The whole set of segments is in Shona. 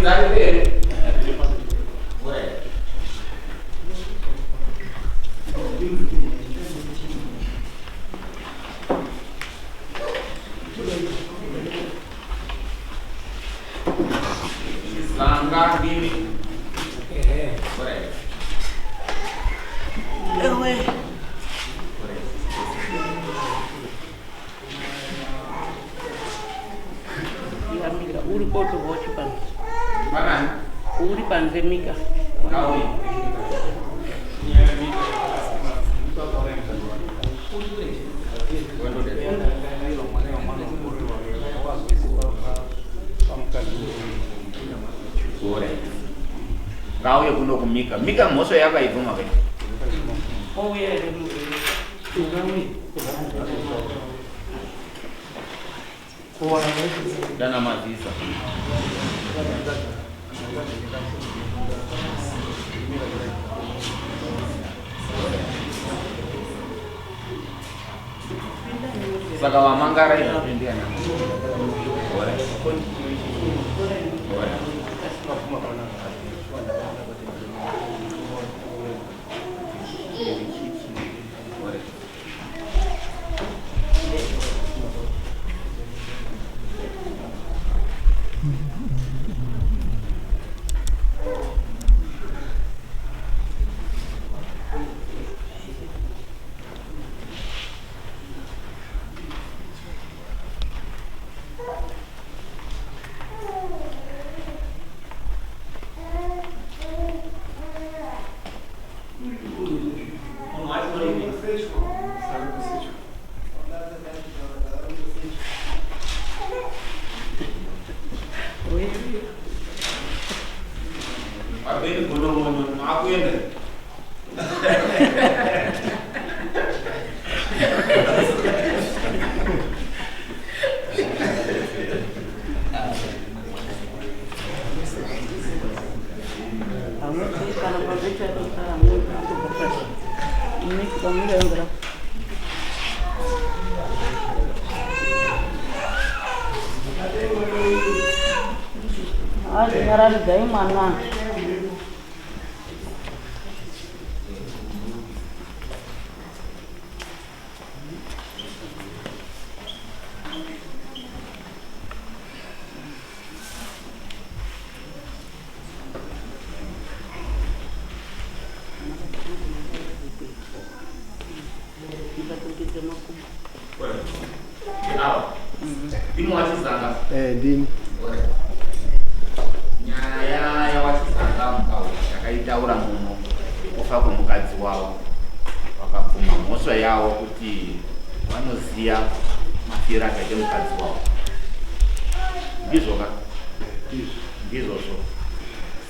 Muridzi ari here? Zanga ndimi. Ewe. Mika uri koto wochi panze. Panani? Uri panze Mika. Ngauye. Ngauye kuno kumika. Mika mhosva yakaibvuma kai. Ouya here murwere? Dana mavisa. Saka wamangara izvozvi ndiani? Alright. Alright. Pamberi gonomono makuenda. Nyararidzai mwana. Ndini wachizanga. Eh, ndini. Nyaya yawachizanga mukau yakaitaura muno kufa kwemukadzi wavo, vakabvuma mhosva yavo kuti vanoziya mafiro akaita mukadzi wavo. Ndizvo ka? Ndizvozvo.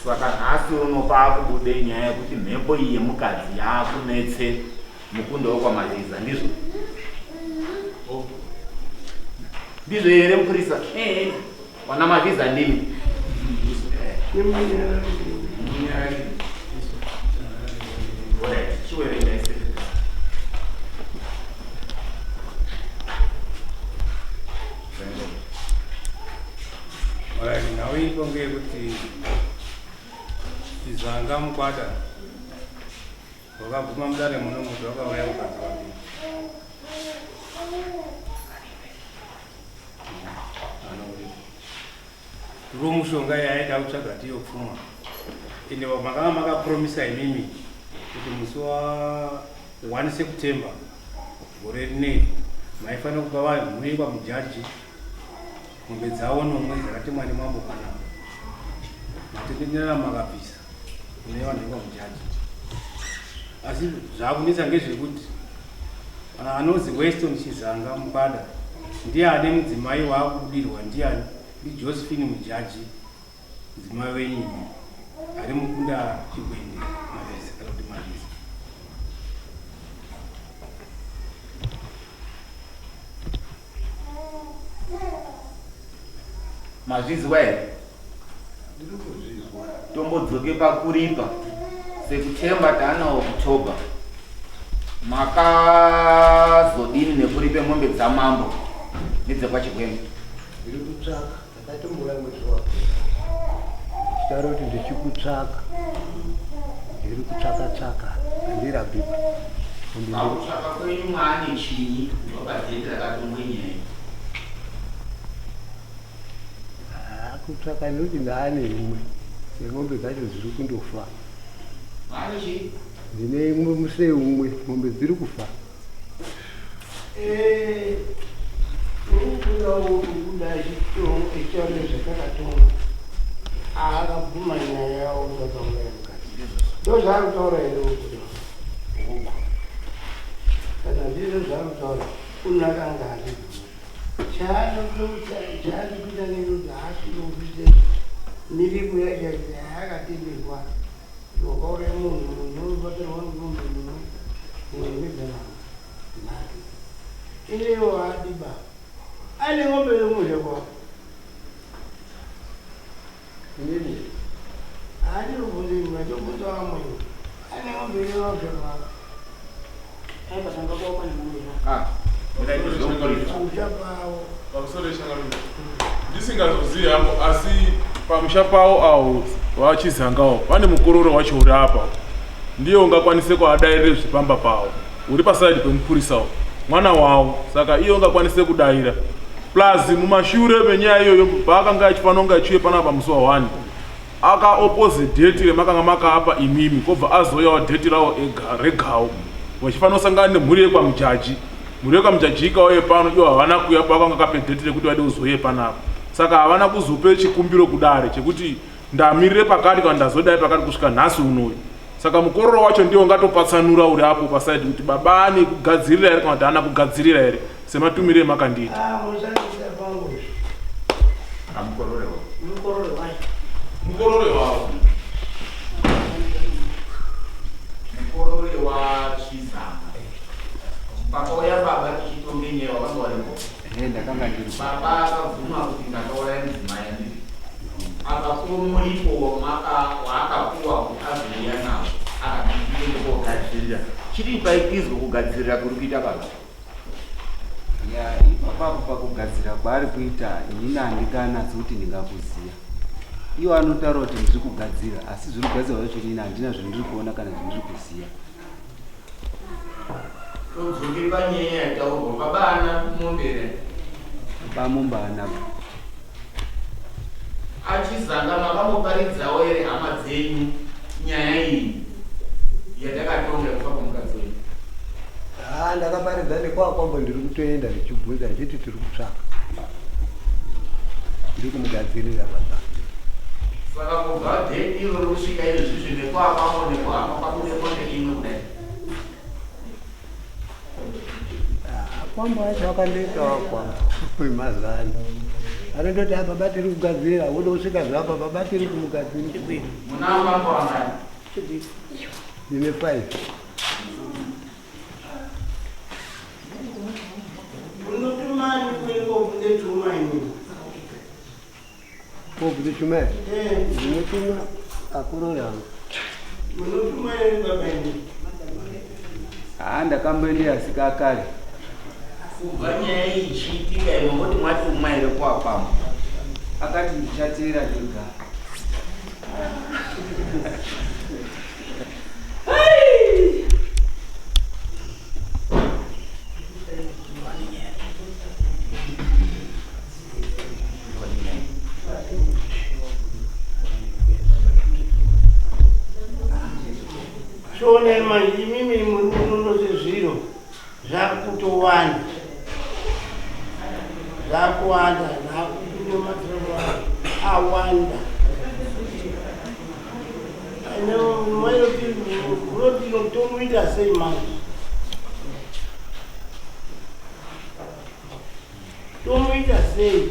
Saka nhasi uno paakubude nyaya yekuti mhepo iyi yemukadzi yaakunetse mukunda wekwaMaziza, ndizvo? Ndizvo here mupurisa? Ehe. Wana Mavhiza ndimi. Alright, chiwerenga ise. Alright, nhau iripo ngeyekuti Chizanga Mukwata wakabvuma mudare muno kuti wakauraya mukadzi wake. Turo mushonga yaida kutsvaga ndiyo pfuma. Ende makanga makapromisa imimi kuti musi wa 1 September gore rineri maifanira kupa vanhu muikwa mujaji mombe dzavo nomwe dzakatemwa nemambo panapa. Matendenera makabvisa kune vanhu vekwamujaji. Asi zvakunetsa ngezvekuti anonzi Weston Chizanga Mukwada ndiye ane mudzimai waakubudirwa ndiani ndiJosephine Mujaji mudzimai wenyu imi ari mukunda Chigwende Mavhiza kana kuti Mavhiza. Mazvizwa here? Ndiri kuzvizwa. Tombodzoke pakuripa September taana October. Makazodini nekuripe mombe dzamambo nedzekwachigwembe? Ndiri kutsvaka. Ndakatombouya mwedzi wapera. Ndichitaura kuti ndichikutsvaka. Ndiri kutsvaka tsvaka. Handirabhipa. Pakutsvaka kwenyu mwaane chinyi kubva padheti rakatongwe nyaya? Ah, kutsvaka ndinoti ndaane imwe. Nemombe dzacho dziri kundofa. Mwaane chii? Ndine imwe musee umwe, mombe dziri kufa. Eh, urikuda urikuda achitora zvatakatonga akabvuma nyaya yawo zvakauraya mukadzi ndozvaari kutaura here ukuda kana ndizvo zvaari kutaura unakanga ari chaari kuita nekuti haasi kuita miripo yacho yakatenderwa wakauraya munhu munhu unobatirwa ngombe mumwe mumwe nezana nhatu inewo haadi ba aine ng'ombe yemusha kwako Inini haadi kubvunza imwe achobvunza vamwe aine ng'ombe yemusha kwako Ah, musha pavo Pamusoro yeshanganuko. Ndisingazozivi hangu asi pamusha pawo awo vachizangawo pane mukororo wacho uri apa ndiye ungakwanise kuadairire zvepamba pawo uri pasaidi pemupurisa mwana wawo saka iye ungakwanise kudaira plus mumashure menyaya iyoyo paakanga achifanira kunge achiuye panapa musi wa 1 aka oppose date remakanga makaapa imimi kobva azouyawo date rawo ega regawo vachifanira kusangana nemhuri yekwamujaji mhuri yekwamujaji ikauye pano ivo havana kuuya pavakanga kape date rekuti vade kuzouye panapa saka havana kuzope chikumbiro kudare chekuti ndamirire pakati kana ndazodai pakati kusvika nhasi unoyu saka mukororo wacho ndiwo ungatopatsanura uri apo pasaidi kuti baba ane kugadzirira here kana kuti haana kugadzirira here sematumire emakandiita Ah, musandisa pangu Amukorore wavo. Mukorore wacho. Mukorore wavo. Mukorore waChizanga. Pakauya baba tichitonge nyaya wakanga waripo. Eh, ndakanga ndiri. Baba akabvuma kuti ndakauraya mudzimai andiri. Akapuwa muripo waakapuwa kuti azouya nawo. Akati ndiende kogadzirira. Chiri paikizwa kugadzirira kuri kuita baba. Ya, ipapapo pakugadzira kwaari kuita inini handikanatsi kuti ndingakuziya. Iwo anotaura kuti ndiri kugadzira asi zviri kugadzirwa zvacho inini handina zvandiri kuona kana zvandiri kuziya. Todzoke panyaya yataurwa baba ana mombe here? Baba mombe haana. Achizanga makamboparidzawo here hama dzenyu nyaya iyi yatakatonga yekufa kwemukadzi wenyu? Haa ndakaparidza nekwakwambo ndiri kutoenda ndichibvunza ndichiti tiri kutsvaka. Ndiri kumugadzirira baba. Saka kubva date iroro kusvika izvozvizvi nekwakwambo nekuhama kwabude bonde imwe kudai. Kwambo acho akandoitawo kwambo wemazana. Anondoti apa baba tiri kugadzirira, woda kusvika zvapa baba tiri kumugadzirira. Muna mambo angani? Ndine 5. Unotumani kuenda kobvunze chuma ini? Kobvunze chuma here? Eh. Ndinotuma akorore hangu. Munotuma here baba ini? Haa ndakamboendeyo asi kakare. Kubva nyaya iyi ichiitika imwe moti mwatumwa here kwakwambo? Akati ndichateera ndega. Chionai manje imimi muri kunonose zviro zvakutowanda zvakuwanda zvakutomatirwa awanda tomuita sei manje tomuita sei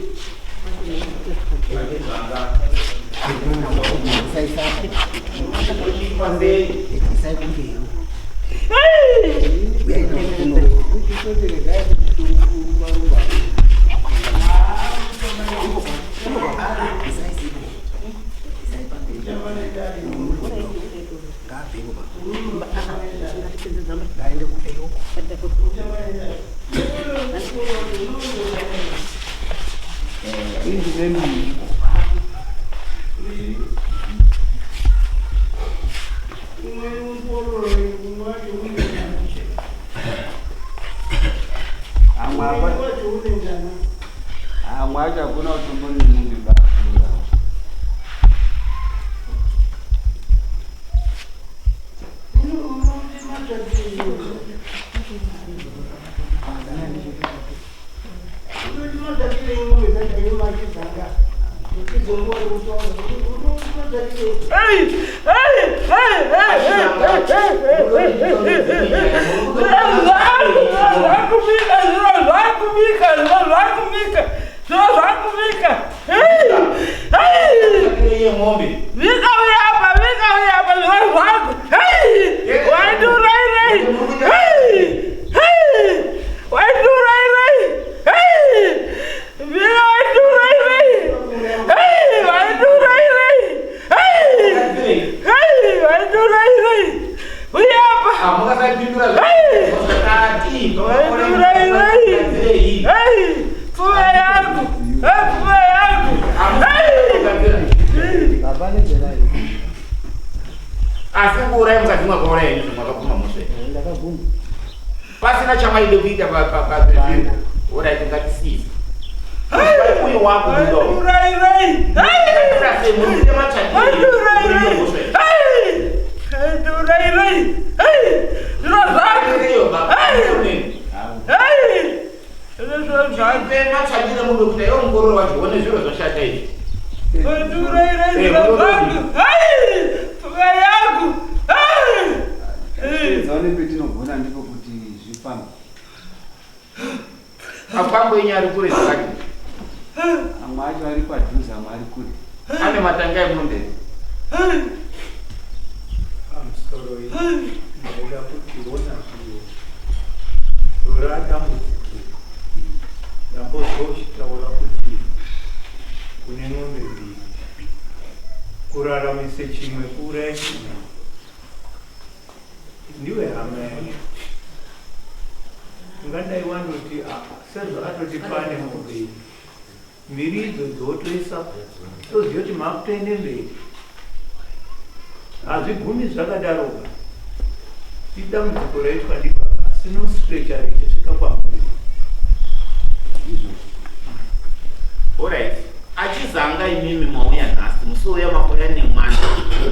Amwe acho hakuna utombo nemombe bakura. Asi kuuraya mukadzi mwakauraya izvo mwakabvuma mhosva Ndakabvuma. Pasina chamaide kuita pazvinhu. Orit, ngatisiye uyu wakubuda. Matsvakire munhu kuti iwe mukororo wacho one zviro zvashata izvi. Zaone petinogona ndipo kuti zvifambe. Akwambo enyu ari kure zvakadii? Amwe acho ari padhuze, amwe ari kure. Ane matanga emombe. Pamusoro iyi ndaida kuti ona zviyo rora dambudziko. Ndambozwa uchitaura kuti une mombe mbiri, kuraramise chimwe kuuraya chimwe. Ndiwe hama yacho, ungadai wandoti, "Ah, sezvo atoti pane mombe iyi mbiri idzodzo, wotoisa toziva kuti makutoende mberi." Hazvigumi zvakadaroba. Idambudziko raitwa ndibaba, asi nostrecha richisvika kwamuri. Alright. Achizanga imimi mauya nhasi, musi uya makauya nemwana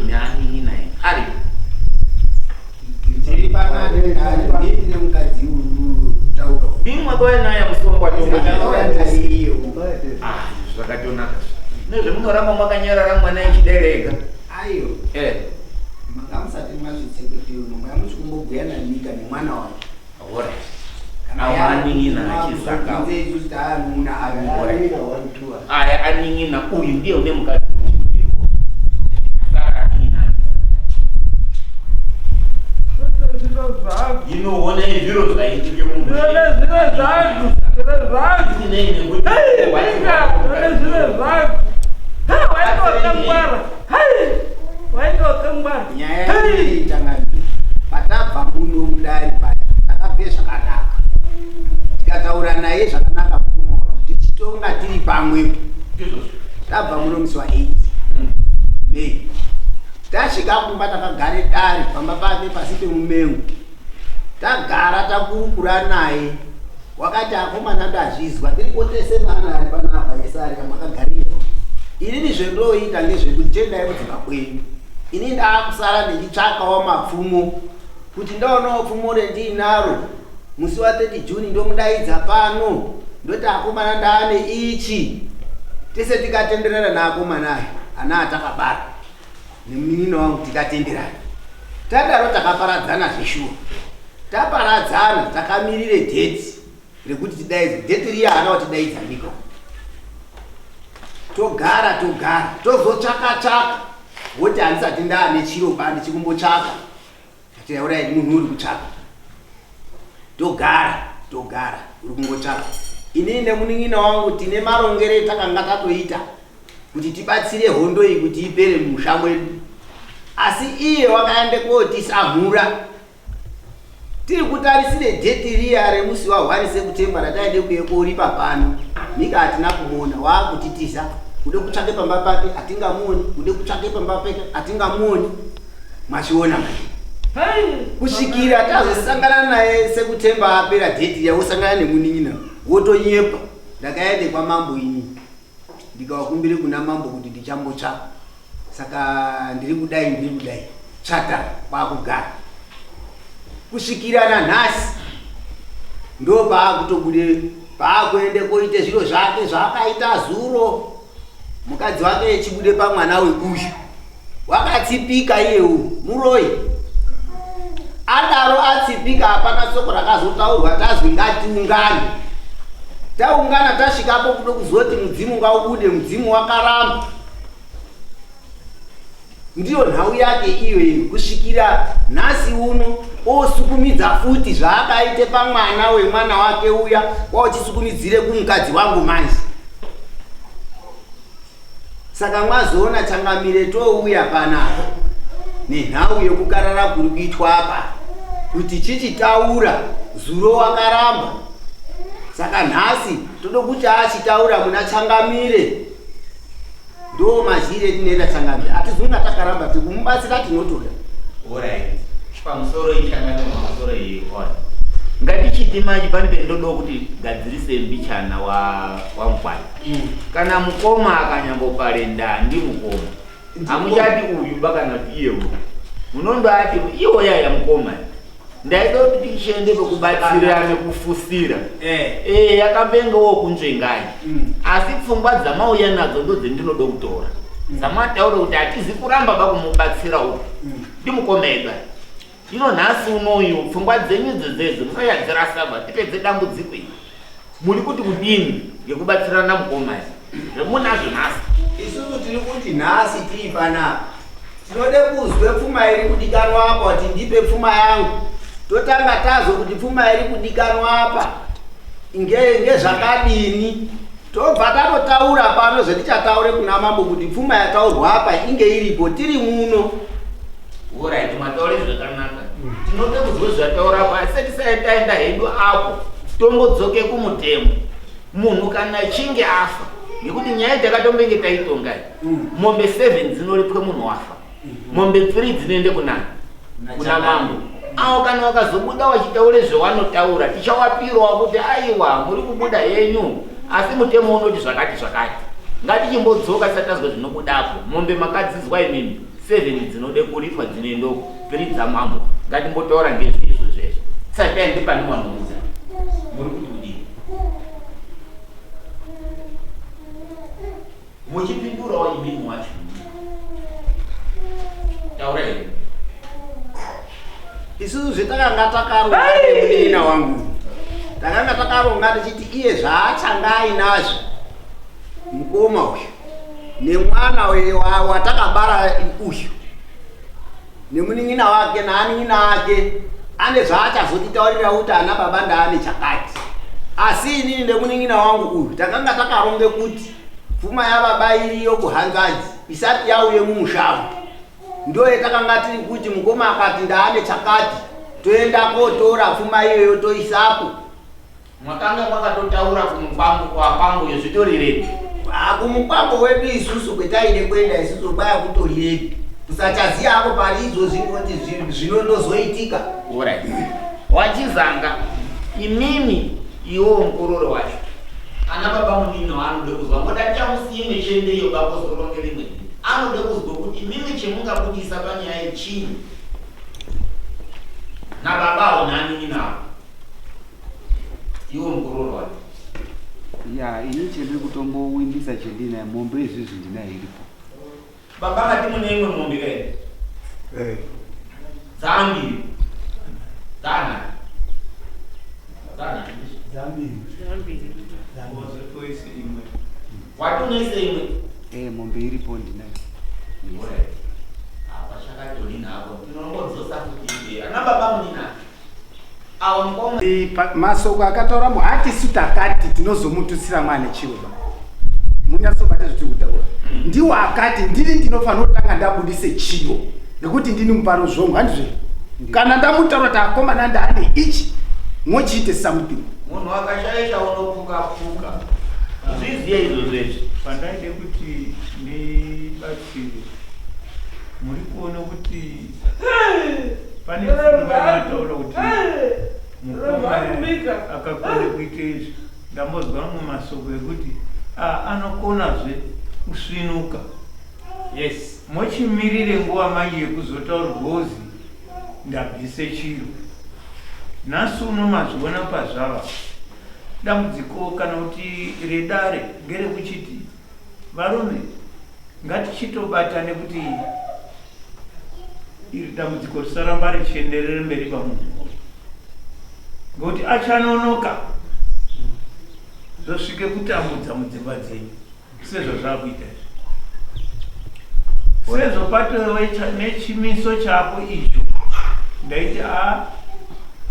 neanin'ina enyu. Ari. Tiri panani ndine mukadzi utaura. Ndimi makauya naye musi wangu Akauya watongo. naiyo. Ah, zvakatonaka. Nezvemunoramba makanyarara mwana echiderega. Ayo. Eh. Manga musati mazvitseketero nomwe muchi kumbobhuya naNika nemwana wake. Alright. Awa anin'ina achizanga. Nzeizvitaanuna. Aya anin'ina uyu ndiye une mukadzi uyu. Saka anin'ina. Inoona zviro zvaitike mumusha. Zvisinei nekuti Nyaya iitangamiri patabva muno mudari paya, takabve zvakanaka, tikataura naye zvakanaka mukoma, tichitonga tiri pamwepo. Tabva muno musi wa8 May, tasvika kumba, takagare dare pamba pake pasi pemumengo, tagara takurukura naye. Wakati, "Akomana, ndazvizwa." Tiripo tese naana ari panapa yese ari makagarirwa. Inini zvendooita ngezvekuti chiendai kudzimba kwenyu, ini ndaakusara ndichitsvakawo mapfumo kuti ndaonawo pfumo rendiinaro musi wa30 June, ndomudaidza pano, ndoti, "Akomana, ndaane ichi." Tese tikatenderana naakomana aya, ana atakabara nemunin'ina wangu, tikatenderana. Tadaro takaparadzana zveshuwa. Taparadzana, takamirire date rekuti tidaidzwe. Date riya haana kutidaidza Mika. Togara, togara, tozotsvaka tsvaka, woti, "Handisati ndaane chiro ba, ndichikumbotsvaka." Ataurai, munhu uri kutsvaka. Togara, togara, uri kungotsvaka. Inini nemunin'ina wangu tine marongero etakanga tatoita kuti tibatsire hondo iyi kuti ipere mumusha mwedu, asi iye wakaende kotisamhura. Tiri kutarisire date riya remusi wa1 September rataide kuye koripa pano, Mika hatina kumuona. Waakutitiza, kude kutsvake pamba pake hatingamuoni, kude kutsvake pamba pake hatingamuoni. Machiona manje, kusvikira tazosangana naye September apera, date riya, wosangana nemunin'ina, wotonyepa, "Ndakaende kwamambo." Inini ndikawakumbire kuna mambo kuti ndichambotsva saka ndiri kudai ndiri kudai tsvata kwakugara kusvikira nanhasi ndo paakutobude paakuende koite zviro zvake zvaakaita zuro mukadzi wake echibude pamwana wekuyu wakatsipika iyewu muroyi adaro atsipika hapana soko rakazotaurwa tazwi ngatiungane taungana tasvikapo kudo kuzoti mudzimu ngaubude mudzimu wakaramba Ndiyo nhau yake iyoyo kusvikira nhasi uno osukumidza futi zvaakaite pamwana wemwana wake uya wauchisukumidzire kumukadzi wangu manje. Saka mwazoona changamire touya panapa nenhau yekukarara kuri kuitwa apa kuti chichitaura zuro wakaramba saka nhasi toda kuti achitaura muna changamire Ndo mazire etinoita changamire. Hatizunga takaramba tikumubatsira tinotoda. Alright. Pamusoro ichangamire pamusoro iyi on. Ngatichiti manje pane pendodawo kuti gadzirise mbichana wa wamukwani. Kana mukoma akanyambopare ndaa ndimukoma. Hamuchati uyu ba kana kuti iye uyu. Munondoati iwo yaya mukoma. Ndaida kuti tichiende pekubatsira nekufusira. Eh. Eh, yakambenge wokunzvengai. Asi pfungwa dzamauya nadzo ndodzendinoda kutora. Dzamataura kuti hatizi kuramba bakumubatsira uku. Ndimukomedza. Ino nhasi unoyu pfungwa dzenyu idzo dzedzo musachadzirasa ba tipedze dambudziko iri. Muri kuti kudini ngekubatsirana mukoma zvemunazvo nhasi? Isusu tiri kuti nhasi tiri panapa tinode kuzwe pfuma iri kudikanwa apa kuti ndipe pfuma yangu totanga tazwe kuti pfuma iri kudikanwa apa ngezvakadini tobva tatotaura pano zvetichataure kuna mambo kuti pfuma yataurwa apa inge iripo tiri muno. Horaiti mataure zvakanaka. Tinoda kuzwa zvataura apo asi tisati taenda hedu apo tombodzoke kumutemo. Munhu kana achinge afa ngekuti nyaya takatombenge taitonga mombe 7 dzinoripwe munhu wafa. Mombe 3 dzinoende kunani? Kuna mambo. Awo kana wakazobuda wachitaure zvewanotaura tichawapirawo kuti aiwa muri kubuda henyu asi mutemo unoti zvakati zvakati. Ngatichimbodzoka tisati tazwa zvinobudapo. Mombe makadzizwa imimi. 7 dzinode kuripwa dzinoenda uko 3 dzamambo ngatimbotaura ngezveizvo zvezvo tisati taende pane wanoudza muri kuti kudii muchipindurawo imimi wacho taura here isusu zvetakanga takaronga nemunin'ina wangu takanga takaronga tichiti iye zvaachanga ainazvo mukoma uyu nemwana watakabara uyu nemunin'ina wake naanin'ina ake ane zvaachazotitaurira kuti ana baba ndaane chakati asi inini nemunin'ina wangu uyu takanga takaronge kuti pfuma yababa iriyo kuhanzvadzi isati yauye mumushamo ndo yetakanga tiri kuti mukoma akati ndaane chakati toenda kotora pfuma iyoyo toisapo Mwakanga mwakatotaura kumukwambo kwakwambo zvitori repi? Ah, kumukwambo wedu isusu kwetaide kuenda isusu kwaya kutori repi. Kusachaziva hapo pari izvozvi ngoti zvinondozoitika. Alright. Wachizanga imimi iwo mukororo wacho. Ana baba munini waanoda kuzwa ngoda tichamusiye nechende iyo bako zoronge rimwe. Anoda kuzwa kuti imimi chemungabudisa panyaya yechii? Nababawo nani nawo. Iwe mukororo wacho. Ya, ini chendiri kutombowimbisa chendinayo mombe izvizvi ndinayo iripo. Baba vati mune imwe mombe kaini? Eh. Dzambiri. Dzana. Dzana. Dzambiri. Dzambiri. Wozotoise imwe. Wati unoise imwe? Eh, mombe iripo ndinayo. Alright. Apa chakatodini hapo. Tinongodzosa futi. Ana baba munina. Masoko akataura mu hatisu takati tinozomututsira mwana chiro ba munyatsobata zvitiri kutaura hmm. ndiwo akati ndini ndinofanira kutanga ndabudise chiro nekuti ndini muparo zvongo handizve kana ndamutaura kuti akomana ndaane ichi mochiite something munhu akashaisha unopuka puka zviziye izvo zvezvi pandaide kuti ndibatsire muri kuona kuti pane pfungwa inotaura kuti mukoma akakona kuita izvi ndambozwa mamwe masoko ekuti Ah, anokonazve kusvinuka. Yes. Mochimirire nguva manje yekuzotaurwa hozi ndabvise chiro. Nhasi uno mazviona pazvava. Dambudziko kana kuti redare ngerekuchiti varume ngatichitobatane kuti iri dambudziko risaramba richienderere mberi pamunhu ngokuti achanonoka zvosvike kutambudza mudzimba dzenyu sezvazvakuita izvi sezvo patove nechimiso chako icho ndaiti a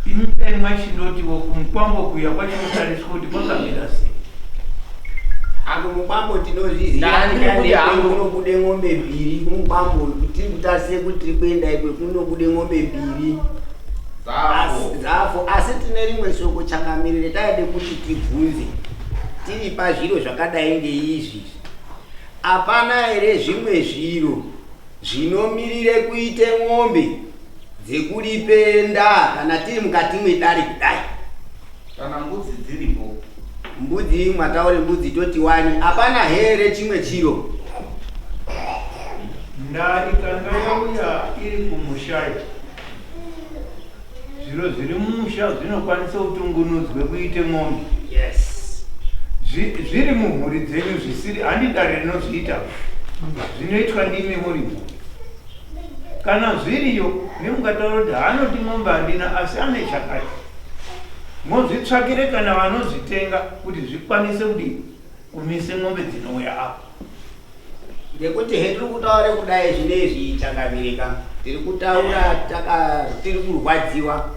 imi dai mwachindotiwo kumukwambo kuya kwachinotariswa kuti kwakamira sei. Ako mukwambo tinozviziva kunobude ng'ombe mbiri kumukwambo tiri kutarise kuti tiri kuenda ikwe kunobude ng'ombe mbiri dzafo asi tine rimwe shoko changamirire taide kuti tibvunze tiri pazviro zvakadai ngeizvi hapana here zvimwe zviro zvinomirire kuite ng'ombe dzekuripe ndaa kana tiri mukati mwedare kudai kana mbudzi dziripo mbudzi mwataure mbudzi toti wani hapana here chimwe chiro ndaa ikanga yauya iri kumushayo Zviro zviri mumusha zvinokwanisa kutungunudzwe kuite mombe. Yes. Zviri mumhuri dzenyu zvisiri handi dare rinozviita. Zvinoitwa ndimi muri mhuri. Kana zviriyo nemungataura kuti haanoti mombe handina asi ane chakati. Mozvitsvakire kana vanozvitenga kuti zvikwanise kudii kumise mombe dzinouya apo. Ngekuti hetiri kutaura kudai zvinezvi changamire ka tiri kutaura taka tiri kurwadziwa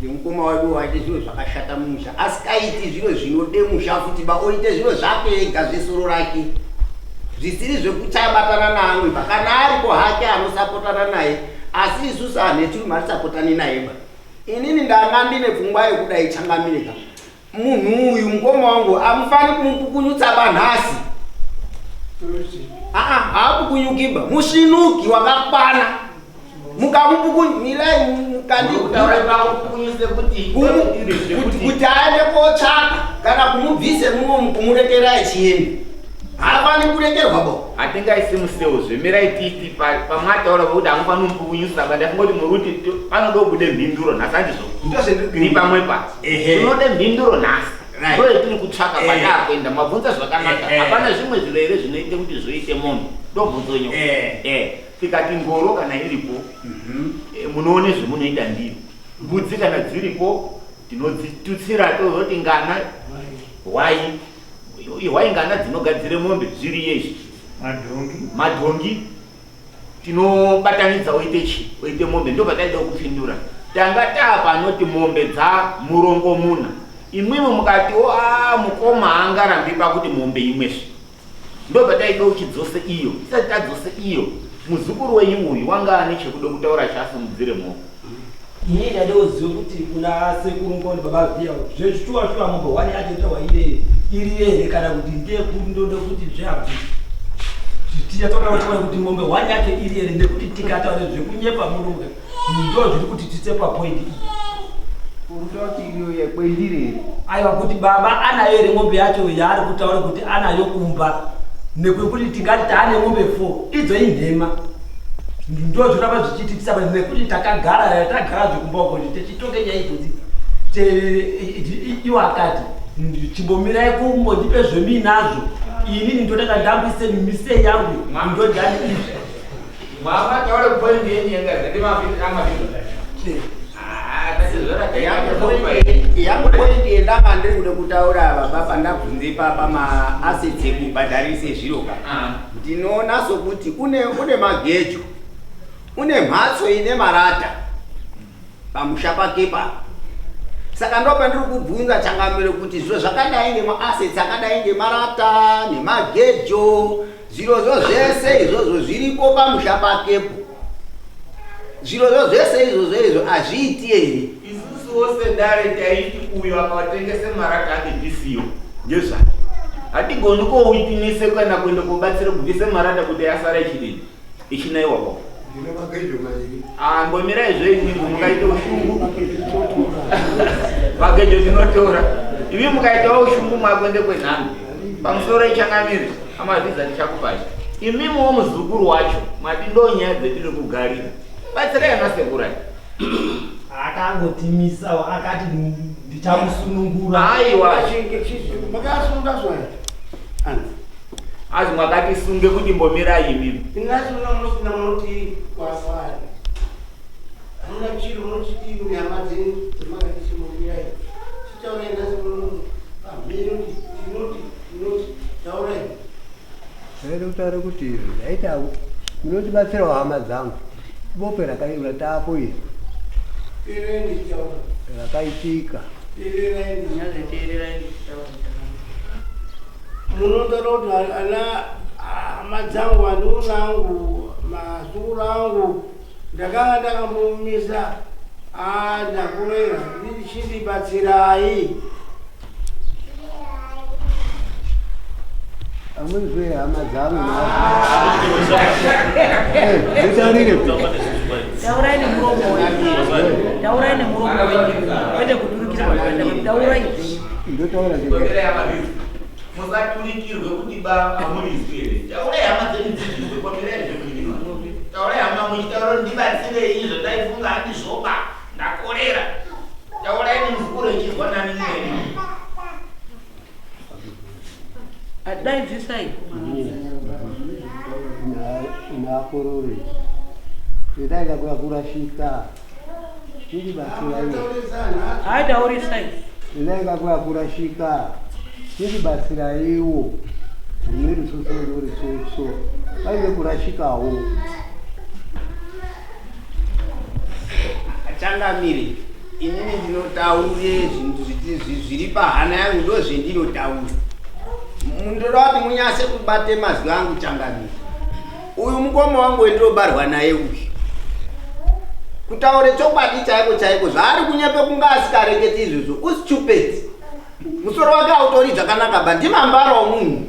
ngemukoma wedu waite zviro zvakashata mumusha asikaiti zviro zvinode musha futi ba oite zviro zvake ega zvesoro rake zvisiri zvekuchabatana naamwe ba kana ariko hake anosapotana naye asi isusu anhu echirume hatisapotani naye ba inini ndanga ndine pfungwa yekudai changamire ka Munhu uyu mukoma wangu amufani kumupukunyutsa ba nhasi. Aa haapukunyukiba musvinuki wakakwana mukamupukunyumirai mukandikuti aende kotsvaka kana kumubvise muno kumurekera achienda haafani kurekerwa bo hatingaisi museu zvemirai titi pamwataura kuti hamufani kumupukunyusa ba ndafunga kuti muri kuti panoda kubude mhinduro nhasi handizvo tiri pamwe pa Tinode mhinduro nhasi. Right. Ndo yatiri kutsvaka Eh. kwataakuenda. Mabvunza zvakanaka. Eh. Hapana zvimwe zviro here zvinoita kuti zvoite mombe. Ndobvunzo nyo. Eh. Eh. Tikati ngoro kana iripo, eh, munoone zvemunoita ndiyo. Mbudzi kana dziripo, tinodzitutsira tozoti ngana hwai. Hwai ngana dzinogadzire mombe zviriyo izvi. Madhongi. Madhongi. Tinobatanidza oite chi oite mombe ndopataida kupindura tanga taa panoti mombe dza murongomuna imwimwi mukati o a mukoma haangarambi pakuti mombe imwezve ndopataida uchidzose iyo tisati tadzose iyo muzukuru wenyu uyu wanga ane chekuda kutaura chaasimudzire moko Ini ndade uzive kuti kuna sekuru ngoni baba vhiya zveshuwa shuwa mombe hwani yacho itawa ire iri here kana kuti ndeyekundonda kuti zveabvi tichatoona kuti kuti mombe hwani yacho iri here nekuti tikataura zvekunyepa murume ndo zviri kuti titse papoint iyi Urikuda kuti iriyo yekwendiri here? Aiwa kuti baba anayo here mombe yacho yaari kutaura kuti anayo kumba nekuti tingati taane mombe 4 idzo inhema ndozvoramba zvichiitisa nekuti takagara tagara zvekumba uko tichitonge nyaya idzodzi iwo akati chimbomirai kumbondipe zvemuinazvo inini ndotanga ndambise mise yangu ndodani izvi Mama taura point yenyu yanga yangu point yendanga ndiri kuda kutaura baba pandabvunza ipapa maassets ekubhadharise zviro ka ndinoona sokuti une une magejo une mhatso ine marata pamusha pake pa saka ndo pandiri kubvunza changamire kuti zviro zvakadai ngemaasets akadai ngemarata nemagejo zvirozvo zvese izvozvo zviripo pamusha pakepo zvirozvo zvese izvozvo izvo hazviiti here isusuwo sedare taiti uyo akawatengese marata ake ndisiyo ndezvake hatigoni kowitnise kana kuenda kobatsira kubvise marata kuti asara ichidini ichinaiwa ko Ndine magejo mairi. Ah, ngomirai zvenyu mungaite ushungu. Magejo tinotora. Imi mukaitawo ushungu mwakuende kwenhando. Pamusoro ichangamire amavhiza tichakupai. Imimiwo muzukuru wacho mati ndo nyaya dzetiri kugarira. Batsirai ana sekuru aya. Akangotimisa akati ndichamusunungura. Aiwa. Makasunga zvayo. Azi mwakatisunge kuti mbomirai imimi. Ingasuna munosina munoti kwafari. Hamuna chiro munochiti hama dzenyu dzemakati chimbomirai. Chitaurai nhasi muno pamhiri kuti tinoti tinoti taurai. Ndaida kutaura kuti izvi ndaita munotibatsirawo hama dzangu. Bope rakatapo iri Teererai ndichitaura. rakaitika. Teererai ndichitaura. Teererai ndichitaura. Munotaura kuti ana hama dzangu vanun'una angu mazukuru angu ndakanga ndakambomisa ndakurera chindibatsirai. Amuzwe hama dzangu nditaurire. Taurai nemuromo wenyu. Taurai nemuromo wenyu. Kwete kuturikira pakanda. Taurai zvenyu. Ndotaura Komirai amavhiza. Musaturikirwe kuti ba amurizwi here. Taurai hama dzenyu dzidzizwe komirai zvemunyika. Taurai hama muchitaura kuti ndibatsirei izvo ndaifunga handizvoba ndakorera. Taurai nemuzukuru echizwa nani neni. Daidzisai. Nakorore. Ndaida kuya kurashika. Chindibatsirai. Haataurisai. Ndaida kuya kurashika. Chindibatsiraiwo. Rine rutsotso ruritsotso. Paine kurashikawo. Changamire, inini ndinotaure zvinhu zviri pahana yangu ndo zvendinotaura. Mundoda kuti munyase kubate mazwi angu changamire. Uyu mukoma wangu wendinobarwa naye uyu. Kutaure chokwadi chaiko chaiko zvaari kunyepe kunga asikareketi izvozvo ustupid. Musoro wake hautori zvakanaka ba ndimambara womunhu.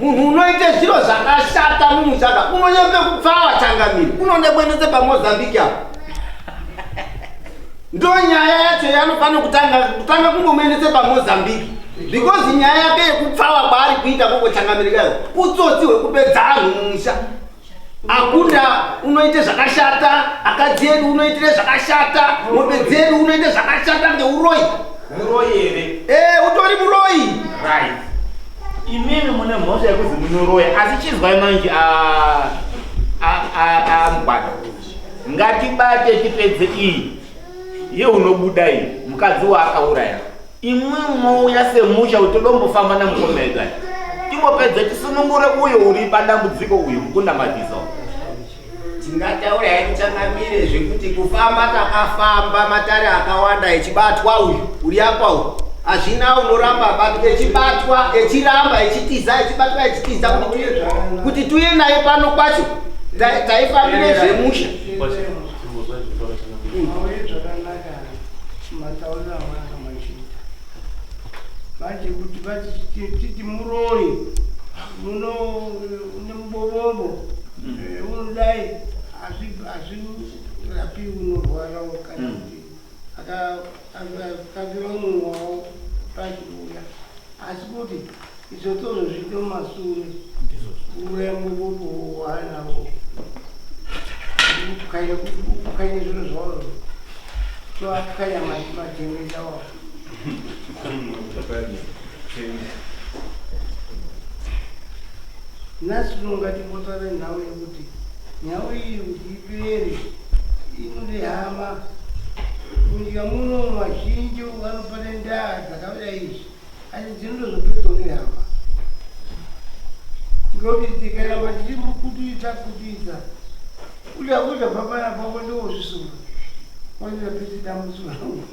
Munhu unoite zviro zvakashata mumushaka unonyepe kupfawa changamire. Unondebwenese paMozambique apo. Ndo nyaya yacho yaanofanira kutanga kutanga kungomuendese paMozambique. Because nyaya yake yekupfawa kwaari kuita koko changamire kayo utsotsi hwekupedza anhu mumusha. Akunda unoite zvakashata, akadzi edu unoitire zvakashata, mombe dzedu unoite zvakashata ngeuroyi. Muroyi here? Eh, utori muroyi. Right. Imimi mune mhosva yekuzi munoroya asi chizwai manje amugwada. Ngatibate tipedze iyi yeunobuda iyi mukadzi waakauraya. Imwi mouya semusha kuti todombofamba namukoma edu aya. Timbopedze tisunungure uyo uri padambudziko uyu mukunda mabhiza. Tingataura hedu changamire zvekuti kufamba takafamba matare akawanda echibatwa uyu uri apa uyu hazvina unoramba abatwa echibatwa echiramba echitiza echibatwa echitiza kuti tuye naye pano kwacho taifambire zvemusha. Mauye zvakanaka matauriro amanga machiita. Manje kuti vati titi muroyi muno une mubobombo unodai hazvirapi unorwara kana kuti akafira mumwe wawo pachiuya asi kuti izvo tozozviita mumasure kuuraya mubobombo waanawo kupwanya zviro zvavo toapwanya majenesa wavo. Nhasi tinonga timbotaura nhau yekuti nhau iyi kuti ipere inode hama. Munyika muno vazhinji vanopane ndaa dzakadai izvi asi dzinotozopedzwa nehama. Ngekuti tikaramba tichimbokutidza kutidza uda kuda papana pako ndowozvisunga wanira pesi dambudziko rangu.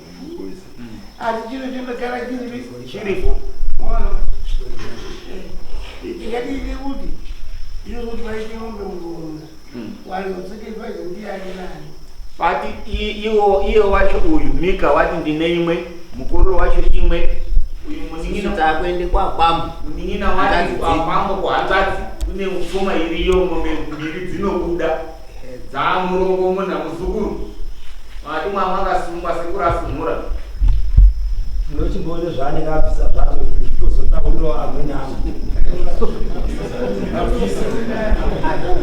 Asi chiro chinogara chiri chiripo. Tingadii kuti ndinozoti paite mombe murombo wanotsekefaidza ndiani nani. Pati iwo iye wacho uyu Mika wati ndine imwe mukororo wacho imwe uyu munin'ina takuende kwakwambo munin'ina wati kwakwambo kuhanzvadzi kune pfuma iriyo mombe mbiri dzinobuda dzamurongomuna muzukuru mati mwamakasungwa sekuru asunhura. Ndinochimboone zvaanenge abvisa zvacho tozotaurirawo amweni angu.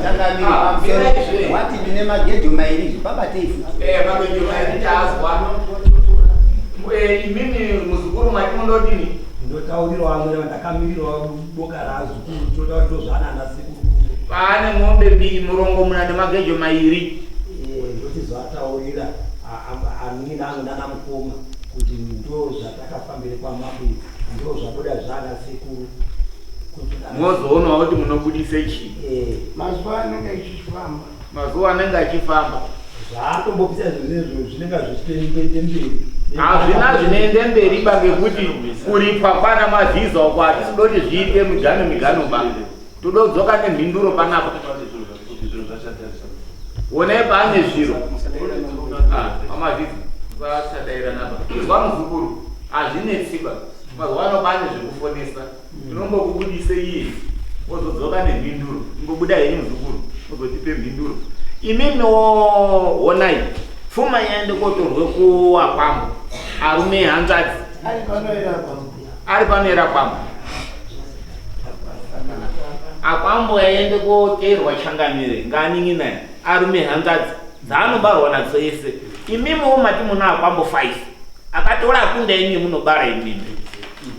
Changamire, pamusoro wati ndine magejo mairi izvi pabatei futi. Eh, magejo mairi taazwa. Eh, imimi muzukuru mati munodini? Ndotaurirawo amweni ndakamirirawo boka raazukuru toda kuti ndozvaana sekuru. Pane mombe mbiri murongomuna nemagejo mairi. Eh, ndochizoataurira anin'ina angu nana mukoma kuti ndo zvatakafambire kwamambo ndo zvabuda zvana sekuru. Mozoonawo kuti munobudise chii. Eh. Mazuva anenge achifamba. Mazuva anenge achifamba. Zvaatombobvisa zvinezvo zvinenge zvichitoende mberi. Hazvina zvinoende mberi ba ngekuti kuripwa kwana mavhiza uko hatisi kuda kuti zviite migano migano ba. Tododzoka nemhinduro panapa. Onai paane zviro. Ah, amavhiza vasadaira napa. Izwa muzukuru, hazvinetsi ba. Mazuva ano pane zvekufonesa. Tinombokubudise iye wozodzoka nemhinduro. Ingobuda henyu muzukuru, wozotipe mhinduro. Imimiwo honai, pfuma yaende kotorwe kuwakwambo. Arume hanzvadzi. Ari panoera kwambo. Ari panoera kwambo. Akwambo yaende koteerwa changamire ngaanin'ina arume hanzvadzi dzaanobarwa nadzo ese. Imimiwo mati muna akwambo 5. Akatora akunda imi munobara imimi.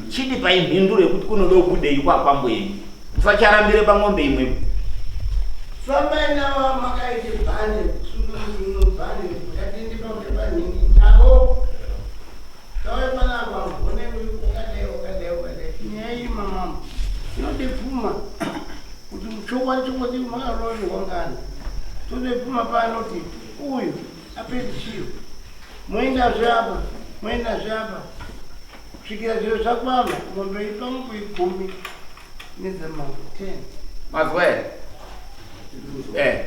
Chidipai mhinduro yekuti kunoda kubudei kwakwambo yenyu. Musacharambire pang'ombe imwe. Fambai navo makaite bhande kusukuru bhande ngatinde pamusha panhingi navo. Tauya panapa one wakadai wakadai wakadai. Nyaya iyi mamambo inode pfuma kuti chokwadi chokwadi makaroorwa ngani. Tode pfuma panoti uyu apedze chiro. Moendazve apa moendazve apa kusvikira zviro zvakwana mombe ipamupo igumi nedzamambo 10. Mazwa here? Eh.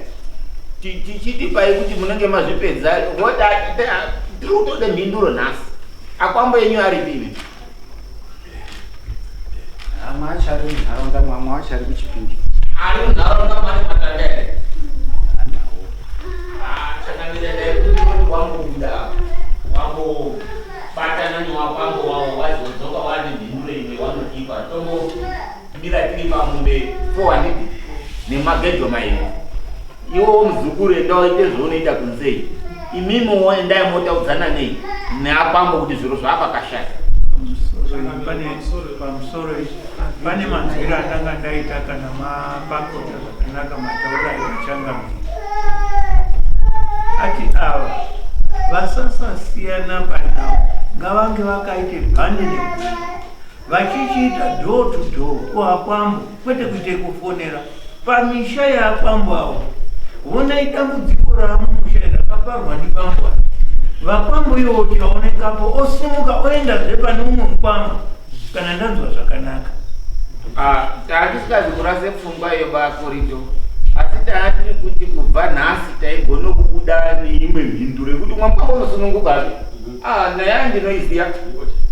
Tichitipai kuti munenge mazvipedza voti tiri kutoda mhinduro nhasi. Akwambo yenyu aripi imi? Amwe acho ari munharaunda mamwe acho ari kuChipinge. Ari munharaunda mane matanga here? Ah, chakamira dai kuti wambobuda wambobatana newakwambo wawo wazodzoka wane mhinduro imwe wanotipa tombomira tiri pamombe 400 nemagejo mairi. Iwowo muzukuru enda waite zvaunoita kunzei. Imimiwo endai motaudzana nei neakwambo kuti zviro zvaakakashata. Pamusoro pane manzwiro andanga ndaita kana mapakota zvakanaka mataura aichangamira ati ava vasasasiyana panhau ngavange vakaite bhande negumi vachichiita door to door kuakwambo kwete kuite kufonera pamisha yeakwambo avo vonai dambudziko raamumusha rakaparwa ndibambo ava vakwambo iwo chaonekapo osumuka oendazve pane umwe mukwambo kana ndanzwa zvakanaka. Ah, tatisikazi kurase pfungwa iyo bakorito asi taatiri kuti kubva nhasi taigona kubuda neimwe mhinduro yekuti umwe mukwambo unosunungukazve. Ah, nyaya ndinoiziya.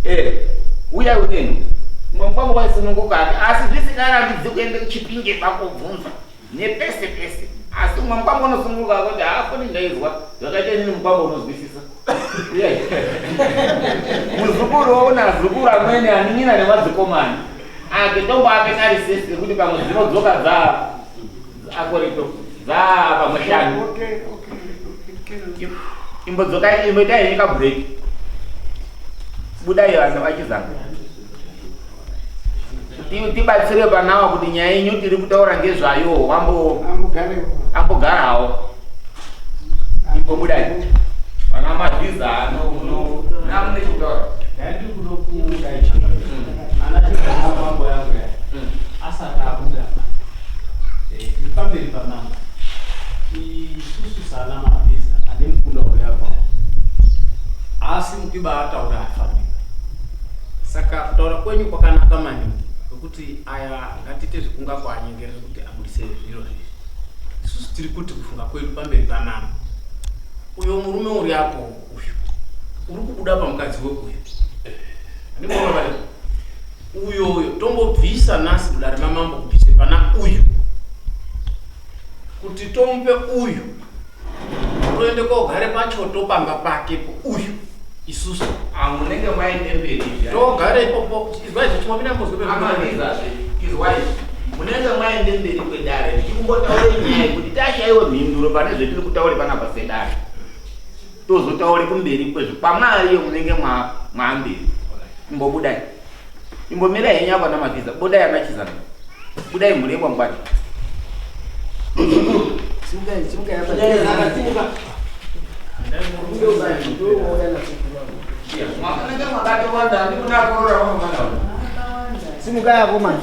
Eh, uya uneni. Umwe mukwambo waisunungukazve asi zvisingarambidzi kuende kuChipinge bakobvunza nepese pese. Asi umwe mukwambo unosununguka kuti haafoni ndaizwa zvakaita inini mukwambo unozwisisa. Muzukuru una zukuru amweni anin'ina nemadzikomani ake tombo ake karisesi nekuti pamwe dzinodzoka dza akorito dza pamwe shanu. Imbodzokai imboitai henyu kabreak. Budai vanhu vachizanga. Tibatsire panawa kuti nyaya yenyu tiri kutaura ngezvayo wambo ambogarawo. Imbobudai. Vana mavhiza ano uno namune chikutaura. Ndandiri kuda kuda ichi. Ana chigara mambo yangu ya. Asati abuda. Eh, tiri pamberi pamambo. Isusu sana mavhiza ane mukunda uri apa. Asi mukiba ataura afambika. Saka kutaura kwenyu kwakanaka maningi kwekuti aya ngatiite zvekunga kwaanyengerere kuti abudise zviro izvi. Isusu tiri kuti kufunga kwedu pamberi pamambo. Uyo murume uri apo uyu uri kubuda pamukadzi wekuyu. Andimboona pale. Uyo uyo tombobvisa nasi mudare mamambo kubvise pana uyu. Kuti tomupe uyu. Toende kogare pachoto pamba pakepo uyu. Isusu amunenge maende mberi. Togara ipopo. Izwai zvichimomira muzwe. Amavizazve izwai munenge maende mberi kwedare tichikumbotaure nyaya yekuti tashaiwe mhinduro pane zvetiri kutaure panapa sedare tozotaure kumberi kwezvo pamwariyo munenge mwaamberi imbobudai imbomirai henyu apa namavhiza budai anachizana budai mhuri yekwangwati Simukai akomana.